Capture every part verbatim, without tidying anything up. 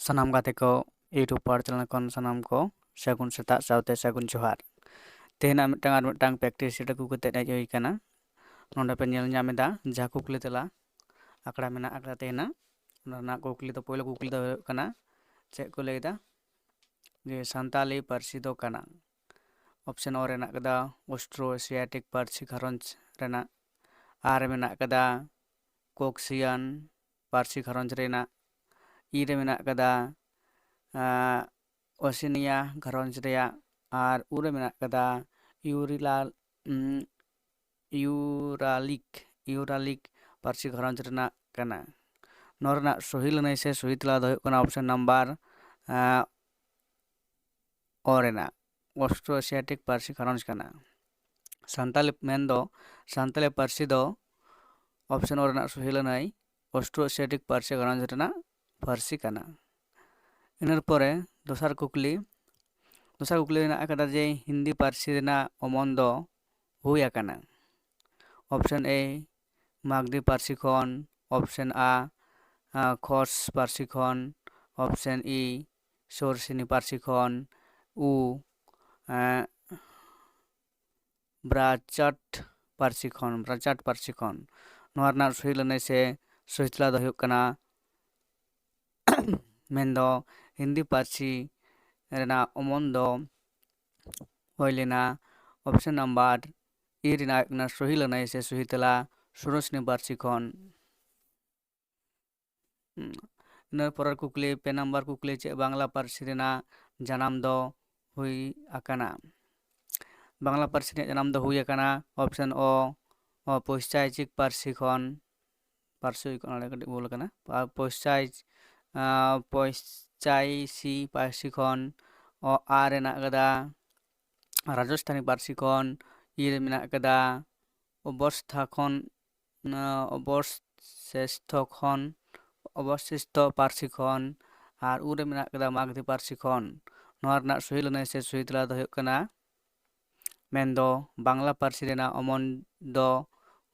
ᱥᱟᱱᱟᱢ ᱜᱟᱛᱮ ᱠᱚ, YouTube ᱯᱟᱣᱟᱨ ᱪᱮᱱᱮᱞ ᱠᱷᱚᱱ ᱥᱟᱱᱟᱢ ᱠᱚ ᱥᱟᱹᱜᱩᱱ ᱥᱮᱛᱟᱜ ᱥᱟᱶᱛᱮ ᱥᱟᱹᱜᱩᱱ ᱡᱚᱦᱟᱨ᱾ ᱛᱮᱦᱮᱧᱟᱜ ᱢᱤᱫᱴᱟᱝ ᱟᱨ ᱢᱤᱫᱴᱟᱝ practice sheet ᱟᱹᱜᱩ ᱠᱟᱛᱮ ᱦᱮᱡ ᱦᱩᱭ ᱟᱠᱟᱱᱟ᱾ ᱱᱚᱰᱮ ᱯᱮ ᱧᱮᱞ ᱧᱟᱢ ᱮᱫᱟ ᱡᱟᱦᱟᱸ ᱠᱩᱠᱞᱤ ᱛᱮᱞᱟ ᱟᱠᱷᱲᱟ ᱢᱮᱱᱟᱜ ᱟᱠᱟᱫᱟ ᱛᱮᱦᱮᱧᱟᱜ, ᱚᱱᱟ ᱨᱮᱱᱟᱜ ᱠᱩᱠᱞᱤ ᱫᱚ, ᱯᱳᱭᱞᱳ ᱠᱩᱠᱞᱤ ᱫᱚ ᱦᱩᱭᱩᱜ ᱠᱟᱱᱟ, ᱪᱮᱫ ᱠᱚ ᱞᱟᱹᱭ ᱮᱫᱟ ᱡᱮ ᱥᱟᱱᱛᱟᱞᱤ ᱯᱟᱹᱨᱥᱤ ᱫᱚ ᱠᱟᱱᱟ? ᱚᱯᱥᱮᱱ ᱚ ᱨᱮ ᱢᱮᱱᱟᱜ ᱟᱠᱟᱫᱟ ᱚᱥᱴᱨᱳ ᱮᱥᱤᱭᱟᱴᱤᱠ ᱯᱟᱹᱨᱥᱤ ᱜᱷᱟᱨᱚᱸᱡᱽ ᱨᱮᱱᱟᱜ, ᱟᱨ ᱨᱮ ᱢᱮᱱᱟᱜ ᱟᱠᱟᱫᱟ ᱠᱚᱠᱥᱤᱭᱟᱱ ᱯᱟᱹᱨᱥᱤ ᱜᱷᱟᱨᱚᱸᱡᱽ ᱨᱮᱱᱟᱜ, ᱤ ᱨᱮ ᱢᱮᱱᱟᱜ ᱟᱠᱟᱫᱟ ᱟᱸ, ᱳᱥᱮᱱᱤᱭᱟ ᱜᱷᱟᱨᱚᱸᱡᱽ ᱨᱮᱭᱟᱜ, ᱟᱨ ᱩ ᱨᱮ ᱢᱮᱱᱟᱜ ᱟᱠᱟᱫᱟ ᱤᱭᱩᱨᱤᱞᱟ ᱩᱸ, ᱤᱭᱩᱨᱟᱞᱤᱠ ᱤᱭᱩᱨᱟᱞᱤᱠ ᱯᱟᱹᱨᱥᱤ ᱜᱷᱟᱨᱚᱸᱡᱽ ᱨᱮᱱᱟᱜ ᱠᱟᱱᱟ᱾ ᱱᱚᱣᱟ ᱨᱮᱱᱟᱜ ᱥᱚᱦᱤ ᱞᱟᱹᱱᱟᱹᱭ ᱥᱮ ᱥᱚᱦᱤ ᱛᱮᱞᱟ ᱫᱚ ᱦᱩᱭᱩᱜ ᱠᱟᱱᱟ ᱚᱯᱥᱮᱱ ᱱᱟᱢᱵᱟᱨ ᱟᱸ, ᱚ ᱨᱮᱱᱟᱜ ᱚᱥᱴᱨᱳ ᱮᱥᱤᱭᱟᱴᱤᱠ ᱯᱟᱹᱨᱥᱤ ᱜᱷᱟᱨᱚᱸᱡᱽ ᱠᱟᱱᱟ᱾ ᱥᱟᱱᱛᱟᱞᱤ ᱢᱮᱱᱫᱚ ᱥᱟᱱᱛᱟᱞᱤ ᱯᱟᱹᱨᱥᱤ ᱫᱚ ᱚᱯᱥᱮᱱ ᱚ ᱨᱮᱱᱟᱜ ᱥᱚᱦᱤ ᱞᱟᱹᱱᱟᱹᱭ ᱚᱥᱴᱨᱳ ᱮᱥᱤᱭᱟᱴᱤᱠ ᱯᱟᱹᱨᱥᱤ ᱜᱷᱟᱨᱚᱸᱡᱽ ᱨᱮᱱᱟᱜ ᱯᱟᱹᱨᱥᱤ ᱠᱟᱱᱟ᱾ ᱤᱱᱟᱹ ᱯᱚᱨᱮ ᱫᱚᱥᱟᱨ ᱠᱩᱠᱞᱤ, ᱫᱚᱥᱟᱨ ᱠᱩᱠᱞᱤ ᱢᱮᱱᱟᱜ ᱟᱠᱟᱫᱟ ᱡᱮ ᱦᱤᱱᱫᱤ ᱯᱟᱹᱨᱥᱤ ᱨᱮᱱᱟᱜ ᱚᱢᱚᱱ ᱫᱚ ᱦᱩᱭ ᱟᱠᱟᱱᱟ᱾ ᱚᱯᱥᱮᱱ ᱮ ᱢᱟᱜᱽᱫᱤ ᱯᱟᱹᱨᱥᱤ ᱠᱷᱚᱱ, ᱚᱯᱥᱮᱱ ᱟ ᱠᱷᱚᱥ ᱯᱟᱹᱨᱥᱤ ᱠᱷᱚᱱ, ᱚᱯᱥᱮᱱ ᱤ ᱥᱳᱨᱥᱤᱱᱤ ᱯᱟᱹᱨᱥᱤ ᱠᱷᱚᱱ, ᱩ ᱮᱸ, ᱵᱨᱟᱪᱟᱴ ᱯᱟᱹᱨᱥᱤ ᱠᱷᱚᱱ ᱵᱨᱟᱪᱟᱴ ᱯᱟᱹᱨᱥᱤ ᱠᱷᱚᱱ᱾ ᱱᱚᱣᱟ ᱨᱮᱱᱟᱜ ᱥᱚᱦᱤ ᱞᱟᱹᱱᱟᱹᱭ ᱥᱮ ᱥᱚᱦᱤ ᱛᱮᱞᱟ ᱫᱚ ᱦᱩᱭᱩᱜ ᱠᱟᱱᱟ ᱢᱮᱱᱫᱚ ᱦᱤᱱᱫᱤ ᱯᱟᱹᱨᱥᱤ ᱨᱮᱱᱟᱜ ᱚᱢᱚᱱ ᱫᱚ ᱦᱩᱭ ᱞᱮᱱᱟ ᱚᱯᱥᱮᱱ ᱱᱟᱢᱵᱟᱨ ᱤ ᱨᱮᱱᱟᱜ ᱦᱩᱭᱩᱜ ᱠᱟᱱᱟ ᱥᱚᱦᱤ ᱞᱟᱹᱱᱟᱹᱭ ᱥᱮ ᱥᱚᱦᱤ ᱛᱮᱞᱟ ᱥᱳᱨᱥᱤᱱᱤ ᱯᱟᱹᱨᱥᱤ ᱠᱷᱚᱱ᱾ ᱤᱱᱟᱹ ᱯᱚᱨᱮᱨ ᱠᱩᱠᱞᱤ, ᱯᱮ ᱱᱟᱢᱵᱟᱨ ᱠᱩᱠᱞᱤ, ᱪᱮᱫ ᱵᱟᱝᱞᱟ ᱯᱟᱹᱨᱥᱤ ᱨᱮᱱᱟᱜ ᱡᱟᱱᱟᱢ ᱫᱚ ᱦᱩᱭ ᱟᱠᱟᱱᱟ? ᱵᱟᱝᱞᱟ ᱯᱟᱹᱨᱥᱤ ᱨᱮᱱᱟᱜ ᱡᱟᱱᱟᱢ ᱫᱚ ᱦᱩᱭ ᱟᱠᱟᱱᱟ ᱚᱯᱥᱮᱱ ᱚ, ᱚ, ᱯᱚᱭᱥᱟᱭᱪᱤᱠ ᱯᱟᱹᱨᱥᱤ ᱠᱷᱚᱱ, ᱯᱟᱹᱨᱥᱤ ᱦᱩᱭ ᱠᱟᱱᱟ, ᱚᱸᱰᱮ ᱠᱟᱹᱴᱤᱡ ᱵᱷᱩᱞ ᱟᱠᱟᱱᱟ, ᱟᱨ ᱯᱚᱭᱥᱟᱭ, ᱟᱸ, ᱯᱚᱭᱥᱟᱭᱥᱤ ᱯᱟᱹᱨᱥᱤ ᱠᱷᱚᱱ, ᱚ, ᱟ ᱨᱮ ᱢᱮᱱᱟᱜ ᱟᱠᱟᱫᱟ ᱨᱟᱡᱚᱥᱛᱷᱟᱱᱤ ᱯᱟᱹᱨᱥᱤ ᱠᱷᱚᱱ, ᱤ ᱨᱮ ᱢᱮᱱᱟᱜ ᱟᱠᱟᱫᱟ ᱚᱵᱚᱥᱛᱷᱟ ᱠᱷᱚᱱ, ᱚᱵᱚᱥᱮᱥᱛᱷᱚ ᱠᱷᱚᱱ, ᱚᱵᱚᱥᱤᱥᱛᱷᱚ ᱯᱟᱹᱨᱥᱤ ᱠᱷᱚᱱ, ᱟᱨ ᱩ ᱨᱮ ᱢᱮᱱᱟᱜ ᱟᱠᱟᱫᱟ ᱢᱟᱜᱽᱫᱷᱤ ᱯᱟᱹᱨᱥᱤ ᱠᱷᱚᱱ᱾ ᱱᱚᱣᱟ ᱨᱮᱱᱟᱜ ᱥᱚᱦᱤ ᱞᱟᱹᱱᱟᱹᱭ ᱥᱮ ᱥᱚᱦᱤ ᱛᱮᱞᱟ ᱫᱚ ᱦᱩᱭᱩᱜ ᱠᱟᱱᱟ ᱢᱮᱱᱫᱚ ᱵᱟᱝᱞᱟ ᱯᱟᱹᱨᱥᱤ ᱨᱮᱱᱟᱜ ᱚᱢᱚᱱ ᱫᱚ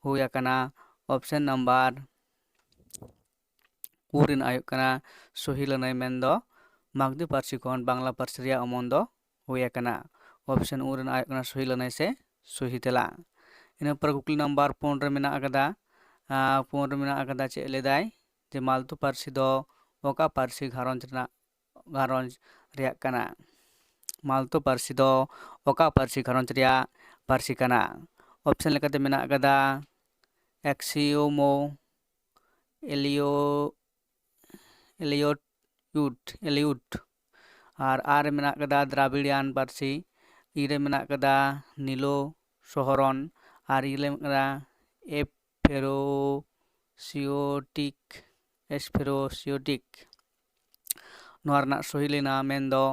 ᱦᱩᱭ ᱟᱠᱟᱱᱟ ᱚᱯᱥᱮᱱ ᱱᱟᱢᱵᱟᱨ ᱩ ᱨᱮᱱᱟᱜ ᱦᱩᱭᱩᱜ ᱠᱟᱱᱟ ᱥᱚᱦᱤ ᱞᱟᱹᱱᱟᱹᱭ, ᱢᱮᱱᱫᱚ ᱢᱟᱜᱽᱫᱤ ᱯᱟᱹᱨᱥᱤ ᱠᱷᱚᱱ ᱵᱟᱝᱞᱟ ᱯᱟᱹᱨᱥᱤ ᱨᱮᱭᱟᱜ ᱚᱢᱚᱱ ᱫᱚ ᱦᱩᱭ ᱟᱠᱟᱱᱟ᱾ ᱚᱯᱥᱮᱱ ᱩ ᱨᱮᱱᱟᱜ ᱦᱩᱭᱩᱜ ᱠᱟᱱᱟ ᱥᱚᱦᱤ ᱞᱟᱹᱱᱟᱹᱭ ᱥᱮ ᱥᱚᱦᱤ ᱛᱮᱞᱟ᱾ ᱤᱱᱟᱹ ᱯᱚᱨᱮ ᱠᱩᱠᱞᱤ ᱱᱟᱢᱵᱟᱨ ᱯᱩᱱ ᱨᱮ ᱢᱮᱱᱟᱜ ᱟᱠᱟᱫᱟ, ᱟᱨ ᱯᱩᱱ ᱨᱮ ᱢᱮᱱᱟᱜ ᱟᱠᱟᱫᱟ, ᱪᱮᱫ ᱞᱟᱹᱭᱫᱟᱭ ᱡᱮ ᱢᱟᱞᱛᱳ ᱯᱟᱹᱨᱥᱤ ᱫᱚ ᱚᱠᱟ ᱯᱟᱹᱨᱥᱤ ᱜᱷᱟᱨᱚᱸᱡᱽ ᱨᱮᱱᱟᱜ, ᱜᱷᱟᱨᱚᱸᱡᱽ ᱨᱮᱭᱟᱜ ᱠᱟᱱᱟ? ᱢᱟᱞᱛᱳ ᱯᱟᱹᱨᱥᱤ ᱫᱚ ᱚᱠᱟ ᱯᱟᱹᱨᱥᱤ ᱜᱷᱟᱨᱚᱸᱡᱽ ᱨᱮᱭᱟᱜ ᱯᱟᱹᱨᱥᱤ ᱠᱟᱱᱟ? ᱚᱯᱥᱮᱱ ᱞᱮᱠᱟᱛᱮ ᱢᱮᱱᱟᱜ ᱟᱠᱟᱫᱟ ᱮᱠᱥᱤᱭᱳᱢᱳ, ᱮᱞᱤᱭᱳ, ᱮᱞᱤᱭᱳᱴ, ᱮᱞᱤᱭᱩᱴ, ᱟᱨ ᱟᱨ ᱨᱮ ᱢᱮᱱᱟᱜ ᱟᱠᱟᱫᱟ ᱫᱨᱟᱵᱤᱲᱤᱭᱟᱱ ᱯᱟᱹᱨᱥᱤ, ᱤ ᱨᱮ ᱢᱮᱱᱟᱜ ᱟᱠᱟᱫᱟ ᱱᱤᱞᱳ ᱥᱚᱦᱚᱨᱚᱱ, ᱟᱨ ᱤ ᱨᱮ ᱢᱮᱱᱟᱜ ᱟᱠᱟᱫᱟ ᱮᱯᱷᱮᱨᱳᱥᱤᱭᱳᱴᱤᱠ, ᱮᱥᱯᱷᱮᱨᱳᱥᱤᱭᱳᱴᱤᱠ᱾ ᱱᱚᱣᱟ ᱨᱮᱱᱟᱜ ᱥᱚᱦᱤ ᱞᱮᱱᱟ, ᱢᱮᱱᱫᱚ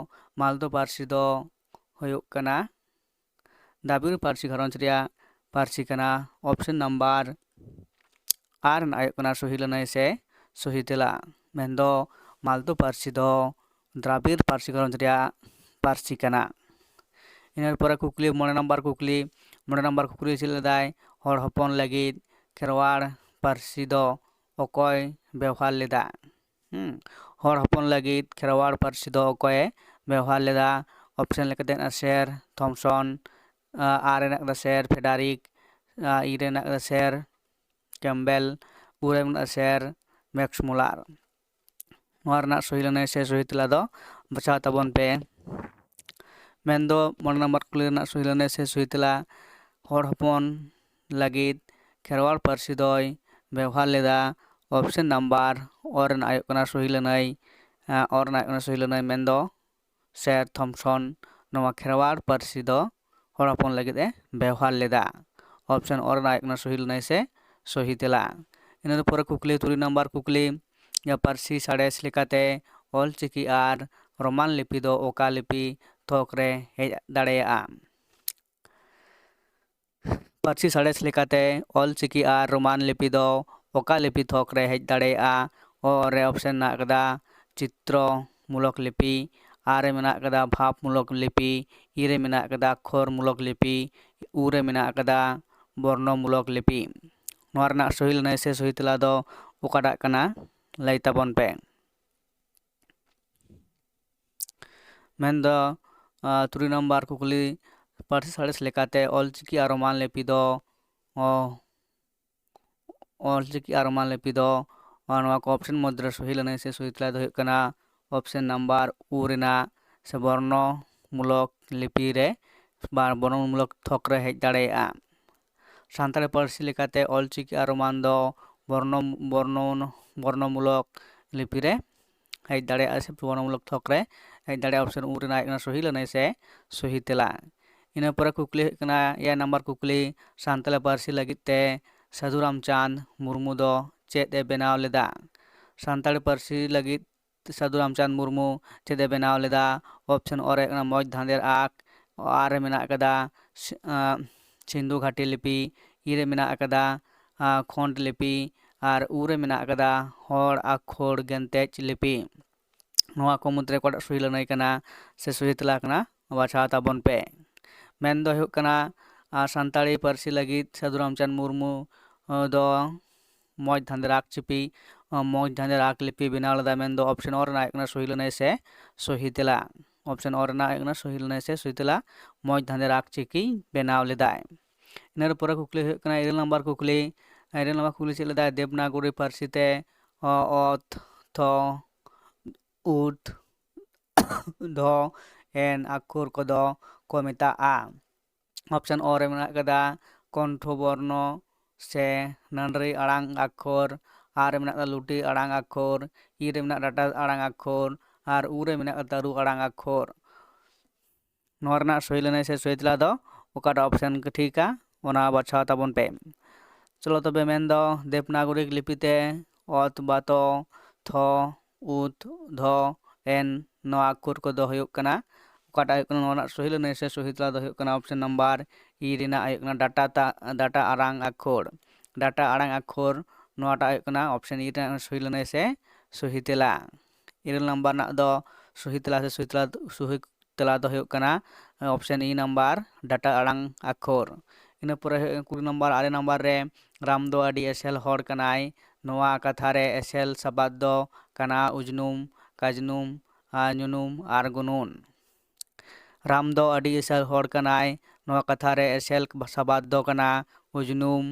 ᱢᱟᱞᱫᱳ ᱯᱟᱹᱨᱥᱤ ᱫᱚ ᱦᱩᱭᱩᱜ ᱠᱟᱱᱟ ᱫᱨᱟᱵᱤᱲ ᱯᱟᱹᱨᱥᱤ ᱜᱷᱟᱨᱚᱸᱡᱽ ᱨᱮᱭᱟᱜ ᱯᱟᱹᱨᱥᱤ ᱠᱟᱱᱟ᱾ ᱚᱯᱥᱮᱱ ᱱᱟᱢᱵᱟᱨ ᱟᱨ ᱨᱮᱱᱟᱜ ᱦᱩᱭᱩᱜ ᱠᱟᱱᱟ ᱥᱚᱦᱤ ᱞᱟᱹᱱᱟᱹᱭ ᱥᱮ ᱥᱚᱦᱤ ᱛᱮᱞᱟ, ᱢᱮᱱᱫᱚ ᱢᱟᱞᱫᱳ ᱯᱟᱹᱨᱥᱤ ᱫᱚ ᱫᱨᱟᱵᱤᱲ ᱯᱟᱹᱨᱥᱤ ᱜᱷᱟᱨᱚᱸᱡᱽ ᱨᱮᱭᱟᱜ ᱯᱟᱹᱨᱥᱤ ᱠᱟᱱᱟ᱾ ᱤᱱᱟᱹ ᱯᱚᱨᱮ ᱠᱩᱠᱞᱤ, ᱢᱚᱬᱮ ᱱᱟᱢᱵᱟᱨ ᱠᱩᱠᱞᱤ, ᱢᱚᱬᱮ ᱱᱟᱢᱵᱟᱨ ᱠᱩᱠᱞᱤ ᱪᱮᱫ ᱞᱮᱫᱟᱭ? ᱦᱚᱲ ᱦᱚᱯᱚᱱ ᱞᱟᱹᱜᱤᱫ ᱠᱷᱮᱨᱣᱟᱲ ᱯᱟᱹᱨᱥᱤ ᱫᱚ ᱚᱠᱚᱭ ᱵᱮᱣᱦᱟᱨ ᱞᱮᱫᱟ? ᱦᱩᱸ, ᱦᱚᱲ ᱦᱚᱯᱚᱱ ᱞᱟᱹᱜᱤᱫ ᱠᱷᱮᱨᱣᱟᱲ ᱯᱟᱹᱨᱥᱤ ᱫᱚ ᱚᱠᱚᱭᱮ ᱵᱮᱣᱦᱟᱨ ᱞᱮᱫᱟ? ᱚᱯᱥᱮᱱ ᱞᱮᱠᱟᱛᱮ ᱦᱮᱱᱟᱜᱼᱟ ᱥᱮᱨ ᱛᱷᱚᱢᱥᱚᱱ, ᱟᱨ ᱨᱮᱱᱟᱜ ᱠᱟᱫᱟ ᱥᱮᱨ ᱯᱷᱮᱰᱟᱨᱤᱠ, ᱤ ᱨᱮᱱᱟᱜ ᱠᱟᱫᱟ ᱥᱮᱨ ᱠᱮᱢᱵᱮᱞ, ᱩ ᱨᱮ ᱢᱮᱱᱟᱜᱼᱟ ᱥᱮᱨ ᱢᱮᱠᱥ ᱢᱩᱞᱟᱨ᱾ ᱱᱚᱣᱟ ᱨᱮᱱᱟᱜ ᱥᱚᱦᱤ ᱞᱟᱹᱱᱟᱹᱭ ᱥᱮ ᱥᱚᱦᱤ ᱛᱮᱞᱟ ᱫᱚ ᱵᱟᱪᱷᱟᱣ ᱛᱟᱵᱚᱱ ᱯᱮ᱾ ᱢᱮᱱᱫᱚ ᱢᱚᱬᱮ ᱱᱟᱢᱵᱟᱨ ᱠᱩᱠᱞᱤ ᱨᱮᱱᱟᱜ ᱥᱚᱦᱤ ᱞᱟᱹᱱᱟᱹᱭ ᱥᱮ ᱥᱚᱦᱤ ᱛᱮᱞᱟ, ᱦᱚᱲ ᱦᱚᱯᱚᱱ ᱞᱟᱹᱜᱤᱫ ᱠᱷᱮᱨᱣᱟᱲ ᱯᱟᱹᱨᱥᱤ ᱫᱚᱭ ᱵᱮᱣᱦᱟᱨ ᱞᱮᱫᱟ᱾ ᱚᱯᱥᱮᱱ ᱱᱟᱢᱵᱟᱨ ᱚ ᱨᱮᱱᱟᱜ ᱦᱩᱭᱩᱜ ᱠᱟᱱᱟ ᱥᱚᱦᱤ ᱞᱟᱹᱱᱟᱹᱭ, ᱚ ᱨᱮᱱᱟᱜ ᱦᱩᱭᱩᱜ ᱠᱟᱱᱟ ᱥᱚᱦᱤ ᱞᱟᱹᱱᱟᱹᱭ, ᱢᱮᱱᱫᱚ ᱥᱮᱨ ᱛᱷᱚᱢᱥᱚᱱ ᱱᱚᱣᱟ ᱠᱷᱮᱨᱣᱟᱲ ᱯᱟᱹᱨᱥᱤ ᱫᱚ ᱦᱚᱲ ᱦᱚᱯᱚᱱ ᱞᱟᱹᱜᱤᱫ ᱮ ᱵᱮᱣᱦᱟᱨ ᱞᱮᱫᱟ᱾ ᱚᱯᱥᱮᱱ ᱚ ᱨᱮᱱᱟᱜ ᱦᱩᱭᱩᱜ ᱠᱟᱱᱟ ᱥᱚᱦᱤ ᱞᱟᱹᱱᱟᱹᱭ ᱥᱮ ᱥᱚᱦᱤ ᱛᱮᱞᱟ᱾ ᱤᱱᱟᱹ ᱯᱚᱨᱮ ᱠᱩᱠᱞᱤ, ᱛᱩᱨᱩᱭ ᱱᱟᱢᱵᱟᱨ ᱠᱩᱠᱞᱤ, ᱯᱟᱹᱨᱥᱤ ᱥᱟᱬᱮᱥ ᱞᱮᱠᱟᱛᱮ ᱚᱞᱪᱤᱠᱤ ᱟᱨ ᱨᱳᱢᱟᱱ ᱞᱤᱯᱤ ᱫᱚ ᱚᱠᱟ ᱞᱤᱯᱤ ᱛᱷᱚᱠ ᱨᱮ ᱦᱮᱡ ᱫᱟᱲᱮᱭᱟᱜᱼᱟ? ᱯᱟᱹᱨᱥᱤ ᱥᱟᱬᱮᱥ ᱞᱮᱠᱟᱛᱮ ᱚᱞᱪᱤᱠᱤ ᱟᱨ ᱨᱳᱢᱟᱱ ᱞᱤᱯᱤ ᱫᱚ ᱚᱠᱟ ᱞᱤᱯᱤ ᱛᱷᱚᱠ ᱨᱮ ᱦᱮᱡ ᱫᱟᱲᱮᱭᱟᱜᱼᱟ? ᱚ ᱨᱮ ᱚᱯᱥᱮᱱ ᱢᱮᱱᱟᱜ ᱟᱠᱟᱫᱟ ᱪᱤᱛᱨᱚ ᱢᱩᱞᱚᱠ ᱞᱤᱯᱤ, ᱟᱨ ᱨᱮ ᱢᱮᱱᱟᱜ ᱟᱠᱟᱫᱟ ᱵᱷᱟᱵᱽ ᱢᱩᱞᱚᱠ ᱞᱤᱯᱤ, ᱤ ᱨᱮ ᱢᱮᱱᱟᱜ ᱟᱠᱟᱫᱟ ᱟᱠᱷᱚᱨ ᱢᱩᱞᱚᱠ ᱞᱤᱯᱤ, ᱩ ᱨᱮ ᱢᱮᱱᱟᱜ ᱟᱠᱟᱫᱟ ᱵᱚᱨᱱᱚ ᱢᱩᱞᱚᱠ ᱞᱤᱯᱤ᱾ ᱱᱚᱣᱟ ᱨᱮᱱᱟᱜ ᱥᱚᱦᱤ ᱞᱟᱹᱱᱟᱹᱭ ᱥᱮ ᱥᱚᱦᱤ ᱛᱮᱞᱟ ᱫᱚ ᱚᱠᱟᱴᱟᱜ ᱠᱟᱱᱟ? ᱞᱟᱹᱭ ᱛᱟᱵᱚᱱ ᱯᱮ᱾ ᱢᱮᱱᱫᱚ ᱛᱩᱨᱩᱭ ᱱᱟᱢᱵᱟᱨ ᱠᱩᱠᱞᱤ, ᱯᱟᱹᱨᱥᱤ ᱥᱟᱬᱮᱥ ᱞᱮᱠᱟᱛᱮ ᱚᱞᱪᱤᱠᱤ ᱟᱨ ᱨᱳᱢᱟᱱ ᱞᱤᱯᱤ ᱫᱚ ᱚᱞᱪᱤᱠᱤ ᱟᱨ ᱨᱳᱢᱟᱱ ᱞᱤᱯᱤ ᱫᱚ ᱱᱚᱣᱟ ᱠᱚ ᱚᱯᱥᱮᱱ ᱢᱚᱫᱽᱫᱷᱮ ᱨᱮ ᱥᱚᱦᱤ ᱞᱟᱹᱱᱟᱹᱭ ᱥᱮ ᱥᱚᱦᱤ ᱛᱮᱞᱟ ᱫᱚ ᱦᱩᱭᱩᱜ ᱠᱟᱱᱟ ᱚᱯᱥᱮᱱ ᱱᱟᱢᱵᱟᱨ ᱩ ᱨᱮᱱᱟᱜ ᱥᱮ ᱵᱚᱨᱱᱚ ᱢᱩᱞᱚᱠ ᱞᱤᱯᱤ ᱨᱮ ᱵᱟ ᱵᱚᱨᱱᱚ ᱢᱩᱞᱚᱠ ᱛᱷᱚᱠ ᱨᱮ ᱦᱮᱡ ᱫᱟᱲᱮᱭᱟᱜᱼᱟ᱾ ᱥᱟᱱᱛᱟᱲᱤ ᱯᱟᱹᱨᱥᱤ ᱞᱮᱠᱟᱛᱮ ᱚᱞᱪᱤᱠᱤ ᱟᱨ ᱨᱳᱢᱟᱱ ᱫᱚ ᱵᱚᱨᱱᱚ ᱵᱚᱨᱱᱚ ᱵᱚᱨᱱᱚᱢᱩᱞᱚᱠ ᱞᱤᱯᱤ ᱨᱮ ᱦᱮᱡ ᱫᱟᱲᱮᱭᱟᱜᱼᱟ ᱥᱮ ᱵᱚᱨᱱᱚᱢᱩᱞᱚᱠ ᱛᱷᱚᱠ ᱨᱮ ᱦᱮᱡ ᱫᱟᱲᱮᱭᱟᱜᱼᱟ᱾ ᱚᱯᱥᱮᱱ ᱩ ᱨᱮᱱᱟᱜ ᱦᱩᱭᱩᱜ ᱠᱟᱱᱟ ᱥᱚᱦᱤ ᱞᱟᱹᱱᱟᱹᱭ ᱥᱮ ᱥᱚᱦᱤ ᱛᱮᱞᱟ᱾ ᱤᱱᱟᱹ ᱯᱚᱨᱮ ᱠᱩᱠᱞᱤ ᱦᱩᱭᱩᱜ ᱠᱟᱱᱟ ᱮᱭᱟᱭ ᱱᱟᱢᱵᱟᱨ ᱠᱩᱠᱞᱤ, ᱥᱟᱱᱛᱟᱲᱤ ᱯᱟᱹᱨᱥᱤ ᱞᱟᱹᱜᱤᱫ ᱛᱮ ᱥᱟᱹᱫᱷᱩ ᱨᱟᱢᱪᱟᱸᱫᱽ ᱢᱩᱨᱢᱩ ᱫᱚ ᱪᱮᱫ ᱮ ᱵᱮᱱᱟᱣ ᱞᱮᱫᱟ? ᱥᱟᱱᱛᱟᱲᱤ ᱯᱟᱹᱨᱥᱤ ᱞᱟᱹᱜᱤᱫ ᱥᱟᱹᱫᱷᱩ ᱨᱟᱢᱪᱟᱸᱫᱽ ᱢᱩᱨᱢᱩ ᱪᱮᱫ ᱮ ᱵᱮᱱᱟᱣ ᱞᱮᱫᱟ? ᱚᱯᱥᱮᱱ ᱚ ᱨᱮ ᱦᱩᱭᱩᱜ ᱠᱟᱱᱟ ᱢᱚᱸᱡᱽ ᱫᱷᱟᱸᱫᱮᱨ ᱟᱠ, ᱟ ᱨᱮ ᱢᱮᱱᱟᱜ ᱟᱠᱟᱫᱟ ᱥᱤ-, ᱟ, ᱥᱤᱱᱫᱷᱩ ᱜᱷᱟᱴᱤ ᱞᱤᱯᱤ, ᱤ ᱨᱮ ᱢᱮᱱᱟᱜ ᱟᱠᱟᱫᱟ ᱟ, ᱠᱷᱚᱸᱰ ᱞᱤᱯᱤ, ᱟᱨ ᱩ ᱨᱮ ᱢᱮᱱᱟᱜ ᱟᱠᱟᱫᱟ ᱦᱚᱲ ᱟᱠᱷᱚᱲ ᱜᱮᱱᱛᱮᱡ ᱞᱤᱯᱤ᱾ ᱱᱚᱣᱟ ᱠᱚ ᱢᱩᱫᱽᱨᱮ ᱚᱠᱟᱴᱟᱜ ᱥᱚᱦᱤ ᱞᱟᱹᱱᱟᱹᱭ ᱠᱟᱱᱟ ᱥᱮ ᱥᱚᱦᱤ ᱛᱮᱞᱟ ᱠᱟᱱᱟ, ᱵᱟᱪᱷᱟᱣ ᱛᱟᱵᱚᱱ ᱯᱮ᱾ ᱢᱮᱱ ᱫᱚ ᱦᱩᱭᱩᱜ ᱠᱟᱱᱟ, ᱟ, ᱥᱟᱱᱛᱟᱲᱤ ᱯᱟᱹᱨᱥᱤ ᱞᱟᱹᱜᱤᱫ ᱥᱟᱹᱫᱷᱩ ᱨᱟᱢᱪᱟᱸᱫᱽ ᱢᱩᱨᱢᱩ, ᱟ, ᱫᱚ ᱢᱚᱸᱡᱽ ᱫᱷᱟᱸᱫᱮ ᱨᱟᱜᱽ ᱪᱤᱯᱤ, ᱟ, ᱢᱚᱸᱡᱽ ᱫᱷᱟᱸᱫᱮ ᱨᱟᱜᱽ ᱞᱤᱯᱤ ᱵᱮᱱᱟᱣ ᱞᱮᱫᱟ᱾ ᱢᱮᱱ ᱫᱚ ᱚᱯᱥᱮᱱ ᱚ ᱨᱮᱱᱟᱜ ᱦᱩᱭᱩᱜ ᱠᱟᱱᱟ ᱥᱚᱦᱤ ᱞᱟᱹᱱᱟᱹᱭ ᱥᱮ ᱥᱚᱦᱤ ᱛᱮᱞᱟ᱾ ᱚᱯᱥᱮᱱ ᱚ ᱨᱮᱱᱟᱜ ᱦᱩᱭᱩᱜ ᱠᱟᱱᱟ ᱥᱚᱦᱤ ᱞᱟᱹᱱᱟᱹᱭ ᱥᱮ ᱥᱚᱦᱤ ᱛᱮᱞᱟ, ᱢᱚᱸᱡᱽ ᱫᱷᱟᱸᱫᱮ ᱨᱟᱜᱽ ᱪᱤᱠᱤ ᱵᱮᱱᱟᱣ ᱞᱮᱫᱟᱭ᱾ ᱤᱱᱟᱹ ᱯᱚᱨᱮ ᱠᱩᱠᱞᱤ ᱦᱩᱭᱩᱜ ᱠᱟᱱᱟ ᱤᱨᱟᱹᱞ ᱱᱟᱢᱵᱟᱨ ᱠᱩᱠᱞᱤ᱾ ᱤᱨᱟᱹᱞ ᱱᱟᱢᱵᱟᱨ ᱠᱩᱠᱞᱤ ᱪᱮᱫ ᱞᱮᱫᱟᱭ? ᱫᱮᱵᱽᱱᱟᱜᱚᱨᱤ ᱯᱟᱹᱨᱥᱤ ᱛᱮ ᱚ, ᱚᱛ, ᱛᱷᱚ, ᱩᱛ, ᱫᱷᱚ, ᱮᱱ ᱟᱠᱷᱚᱨ ᱠᱚᱫᱚ ᱠᱚ ᱢᱮᱛᱟᱜᱼᱟ᱾ ᱚᱯᱥᱮᱱ ᱚ ᱨᱮ ᱢᱮᱱᱟᱜ ᱟᱠᱟᱫᱟ ᱠᱚᱱᱴᱷᱚ ᱵᱚᱨᱱᱚ ᱥᱮ ᱱᱟᱹᱰᱨᱤ ᱟᱲᱟᱝ ᱟᱠᱷᱚᱨ, ᱟ ᱨᱮ ᱢᱮᱱᱟᱜ ᱟᱠᱟᱫᱟ ᱞᱩᱴᱤ ᱟᱲᱟᱝ ᱟᱠᱷᱚᱨ, ᱤ ᱨᱮ ᱢᱮᱱᱟᱜ ᱰᱟᱴᱟ ᱟᱲᱟᱝ ᱟᱠᱷᱚᱨ, ᱟᱨ ᱩ ᱨᱮ ᱢᱮᱱᱟᱜ ᱟᱠᱟᱫᱟ ᱛᱟᱹᱨᱩ ᱟᱲᱟᱝ ᱟᱠᱷᱚᱨ᱾ ᱱᱚᱣᱟ ᱨᱮᱱᱟᱜ ᱥᱚᱦᱤ ᱞᱟᱹᱱᱟᱹᱭ ᱥᱮ ᱥᱚᱦᱤ ᱛᱮᱞᱟ ᱫᱚ ᱚᱠᱟᱴᱟᱜ ᱚᱯᱥᱮᱱ ᱴᱷᱤᱠᱟ, ᱚᱱᱟ ᱵᱟᱪᱷᱟᱣ ᱛᱟᱵᱚᱱ ᱯᱮ᱾ ᱪᱚᱞᱚ ᱛᱚᱵᱮ, ᱢᱮᱱᱫᱚ ᱫᱮᱵᱽᱱᱟᱜᱚᱨᱤ ᱞᱤᱯᱤ ᱛᱮ ᱚᱛ, ᱵᱟᱛᱚ, ᱛᱷᱚ, ᱩᱛ, ᱫᱷᱚ, ᱮᱱ, ᱱᱚᱣᱟ ᱟᱠᱷᱚᱨ ᱠᱚᱫᱚ ᱦᱩᱭᱩᱜ ᱠᱟᱱᱟ, ᱚᱠᱟᱴᱟᱜ ᱦᱩᱭᱩᱜ ᱠᱟᱱᱟ ᱱᱚᱣᱟ ᱨᱮᱱᱟᱜ ᱥᱚᱦᱤ ᱞᱟᱹᱱᱟᱹᱭ ᱥᱮ ᱥᱚᱦᱤ ᱛᱮᱞᱟ ᱫᱚ ᱦᱩᱭᱩᱜ ᱠᱟᱱᱟ ᱚᱯᱥᱮᱱ ᱱᱟᱢᱵᱟᱨ ᱤ ᱨᱮᱱᱟᱜ ᱦᱩᱭᱩᱜ ᱠᱟᱱᱟ ᱰᱟᱴᱟ ᱛᱟ-, ᱰᱟᱴᱟ ᱟᱲᱟᱝ ᱟᱠᱷᱚᱨ᱾ ᱰᱟᱴᱟ ᱟᱲᱟᱝ ᱟᱠᱷᱚᱨ ᱱᱚᱣᱟᱴᱟᱜ ᱦᱩᱭᱩᱜ ᱠᱟᱱᱟ ᱚᱯᱥᱮᱱ ᱤ ᱨᱮᱱᱟᱜ ᱥᱚᱦᱤ ᱞᱟᱹᱱᱟᱹᱭ ᱥᱮ ᱥᱚᱦᱤ ᱛᱮᱞᱟ᱾ ᱤᱨᱟᱹᱞ ᱱᱟᱢᱵᱟᱨ ᱨᱮᱱᱟᱜ ᱫᱚ ᱥᱚᱦᱤ ᱛᱮᱞᱟ ᱥᱮ ᱥᱚᱦᱤ ᱛᱮᱞᱟ, ᱥᱚᱦᱤ ᱛᱮᱞᱟ ᱫᱚ ᱦᱩᱭᱩᱜ ᱠᱟᱱᱟ ᱚᱯᱥᱮᱱ ᱤ ᱱᱟᱢᱵᱟᱨ, ᱰᱟᱴᱟ ᱟᱲᱟᱝ ᱟᱠᱷᱚᱨ᱾ ᱤᱱᱟᱹ ᱯᱚᱨᱮ ᱦᱩᱭᱩᱜ ᱠᱟᱱᱟ ᱠᱩᱲᱤ ᱱᱟᱢᱵᱟᱨ, ᱟᱨᱮ ᱱᱟᱢᱵᱟᱨ ᱨᱮ ᱨᱟᱢ ᱫᱚ ᱟᱹᱰᱤ ᱮᱥᱮᱞ ᱦᱚᱲ ᱠᱟᱱᱟᱭ, ᱱᱚᱣᱟ ᱠᱟᱛᱷᱟ ᱨᱮ ᱮᱥᱮᱞ ᱥᱟᱵᱟᱫ ᱫᱚ ᱠᱟᱱᱟ ᱩᱡᱽᱱᱩᱢ, ᱠᱟᱡᱽᱱᱩᱢ, ᱟᱨ ᱧᱩᱱᱩᱢ ᱟᱨ ᱜᱩᱱᱩᱱ᱾ ᱨᱟᱢ ᱫᱚ ᱟᱹᱰᱤ ᱮᱥᱮᱞ ᱦᱚᱲ ᱠᱟᱱᱟᱭ᱾ ᱱᱚᱣᱟ ᱠᱟᱛᱷᱟ ᱨᱮ ᱮᱥᱮᱞ ᱥᱟᱵᱟᱫ ᱫᱚ ᱠᱟᱱᱟ ᱩᱡᱽᱱᱩᱢ,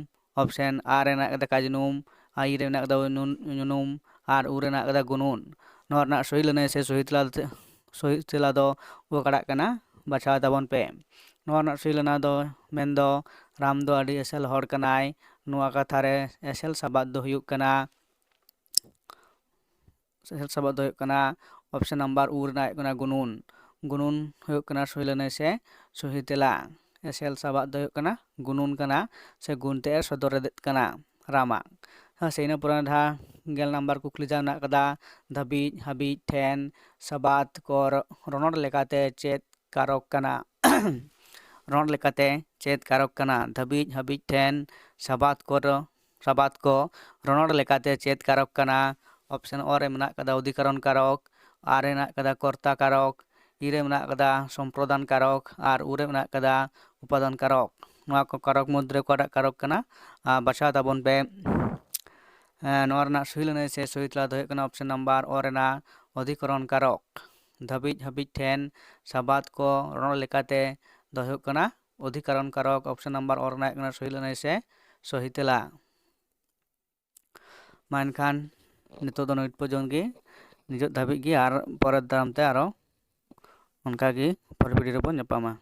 option ᱟᱨ ᱨᱮᱱᱟᱜ ᱠᱟᱛᱷᱟ ᱠᱟᱡᱽᱱᱩᱢ, ᱟᱨ ᱤ ᱨᱮ ᱢᱮᱱᱟᱜ ᱠᱟᱫᱟ ᱩᱱᱩᱱ-, ᱧᱩᱱᱩᱢ, ᱟᱨ ᱩ ᱨᱮᱱᱟᱜ ᱠᱟᱛᱷᱟ ᱜᱩᱱᱩᱱ᱾ ᱱᱚᱣᱟ ᱨᱮᱱᱟᱜ ᱥᱚᱦᱤ ᱞᱟᱹᱱᱟᱹᱭ ᱥᱮ ᱥᱚᱦᱤ ᱛᱮᱞᱟ, ᱥᱚᱦᱤ ᱛᱮᱞᱟ ᱫᱚ ᱚᱠᱟᱴᱟᱜ ᱠᱟᱱᱟ? ᱵᱟᱪᱷᱟᱣ ᱛᱟᱵᱚᱱ ᱯᱮ᱾ ᱱᱚᱣᱟ ᱨᱮᱱᱟᱜ ᱥᱚᱦᱤ ᱞᱟᱹᱱᱟᱹᱭ ᱫᱚ ᱢᱮᱱᱫᱚ ᱨᱟᱢ ᱫᱚ ᱟᱹᱰᱤ ᱮᱥᱮᱞ ᱦᱚᱲ ᱠᱟᱱᱟᱭ᱾ ᱱᱚᱣᱟ ᱠᱟᱛᱷᱟ ᱨᱮ ᱮᱥᱮᱞ ᱥᱟᱵᱟᱫ ᱫᱚ ᱦᱩᱭᱩᱜ ᱠᱟᱱᱟ, ᱮᱥᱮᱞ ᱥᱟᱵᱟᱫ ᱫᱚ ᱦᱩᱭᱩᱜ ᱠᱟᱱᱟ option number ᱩ ᱨᱮᱱᱟᱜ ᱦᱩᱭᱩᱜ ᱠᱟᱱᱟ ᱜᱩᱱᱩᱱ᱾ ᱜᱩᱱᱩᱱ ᱦᱩᱭᱩᱜ ᱠᱟᱱᱟ ᱥᱚᱦᱤ ᱞᱟᱹᱱᱟᱹᱭ ᱥᱮ ᱥᱚᱦᱤ ᱛᱮᱞᱟ᱾ ᱮᱥᱮᱞ ᱥᱟᱵᱟᱫ ᱫᱚ ᱦᱩᱭᱩᱜ ᱠᱟᱱᱟ ᱜᱩᱱᱩᱱ ᱠᱟᱱᱟ, ᱥᱮ ᱜᱩᱱ ᱛᱮ ᱮ ᱥᱚᱫᱚᱨᱮᱫ ᱠᱟᱱᱟ ᱨᱟᱢᱟᱜ᱾ ᱦᱮᱸ, ᱥᱮ ᱤᱱᱟᱹ ᱯᱚᱨᱮ ᱡᱟᱦᱟᱸ ᱜᱮᱞ ᱱᱟᱢᱵᱟᱨ ᱠᱩᱠᱞᱤ ᱡᱟᱦᱟᱸ ᱢᱮᱱᱟᱜ ᱠᱟᱫᱟ, ᱫᱷᱟᱹᱵᱤᱡ, ᱦᱟᱹᱵᱤᱡ, ᱴᱷᱮᱱ, ᱥᱟᱵᱟᱫ ᱠᱚ ᱨᱚ-, ᱨᱚᱱᱚᱲ ᱞᱮᱠᱟᱛᱮ ᱪᱮᱫ ᱠᱟᱨᱚᱠ ᱠᱟᱱᱟ? ᱨᱚᱱᱚᱲ ᱞᱮᱠᱟᱛᱮ ᱪᱮᱫ ᱠᱟᱨᱚᱠ ᱠᱟᱱᱟ? ᱫᱷᱟᱹᱵᱤᱡ, ᱦᱟᱹᱵᱤᱡ, ᱴᱷᱮᱱ, ᱥᱟᱵᱟᱫ ᱠᱚ ᱨᱚ-, ᱥᱟᱵᱟᱫ ᱠᱚ ᱨᱚᱱᱚᱲ ᱞᱮᱠᱟᱛᱮ ᱪᱮᱫ ᱠᱟᱨᱚᱠ ᱠᱟᱱᱟ? option ᱚ ᱨᱮ ᱢᱮᱱᱟᱜ ᱠᱟᱫᱟ ᱚᱫᱷᱤᱠᱚᱨᱚᱱ ᱠᱟᱨᱚᱠ, ᱟᱨ ᱨᱮ ᱢᱮᱱᱟᱜ ᱠᱟᱫᱟ ᱠᱚᱨᱛᱟ ᱠᱟᱨᱚᱠ, ᱤ ᱨᱮ ᱢᱮᱱᱟᱜ ᱠᱟᱫᱟ ᱥᱚᱢᱯᱨᱚᱫᱟᱱ ᱠᱟᱨᱚᱠ, ᱟᱨ ᱩ ᱨᱮ ᱢᱮᱱᱟᱜ ᱠᱟᱫᱟ ᱩᱯᱟᱫᱟᱱ ᱠᱟᱨᱚᱠ᱾ ᱱᱚᱣᱟ ᱠᱚ ᱠᱟᱨᱚᱠ ᱢᱚᱫᱽᱫᱷᱮ ᱨᱮ ᱚᱠᱟᱴᱟᱜ ᱠᱟᱨᱚᱠ ᱠᱟᱱᱟ? ᱟᱨ ᱵᱟᱪᱷᱟᱣ ᱛᱟᱵᱚᱱ ᱯᱮ᱾ ᱮᱸ, ᱱᱚᱣᱟ ᱨᱮᱱᱟᱜ ᱥᱚᱦᱤ ᱞᱟᱹᱱᱟᱹᱭ ᱥᱮ ᱥᱚᱦᱤ ᱛᱮᱞᱟ ᱫᱚ ᱦᱩᱭᱩᱜ ᱠᱟᱱᱟ option number ᱚ ᱨᱮᱱᱟᱜ ᱚᱫᱷᱤᱠᱚᱨᱚᱱ ᱠᱟᱨᱚᱠ᱾ ᱫᱷᱟᱹᱵᱤᱡ, ᱦᱟᱹᱵᱤᱡ, ᱴᱷᱮᱱ, ᱥᱟᱵᱟᱫ ᱠᱚ ᱨᱚᱱᱚᱲ ᱞᱮᱠᱟᱛᱮ ᱫᱚ ᱦᱩᱭᱩᱜ ᱠᱟᱱᱟ ᱚᱫᱷᱤᱠᱚᱨᱚᱱ ᱠᱟᱨᱚᱠ, option number ᱚ ᱨᱮᱱᱟᱜ ᱦᱩᱭᱩᱜ ᱠᱟᱱᱟ ᱥᱚᱦᱤ ᱞᱟᱹᱱᱟᱹᱭ ᱥᱮ ᱥᱚᱦᱤ ᱛᱮᱞᱟ᱾ ᱢᱟ ᱮᱱᱠᱷᱟᱱ ᱱᱤᱛᱚᱜ ᱫᱚ ᱱᱤᱛ ᱯᱚᱨᱡᱚᱱ ᱜᱮ, ᱱᱤᱛᱚᱜ ᱫᱷᱟᱹᱵᱤᱡ ᱜᱮ, ᱟᱨ ᱯᱚᱨᱮᱨ ᱫᱟᱨᱟᱢ ᱛᱮ ᱟᱨᱚ ᱚᱱᱠᱟ ᱜᱮ ᱯᱚᱨᱮᱨ video ᱨᱮᱵᱚᱱ ᱧᱟᱯᱟᱢᱟ᱾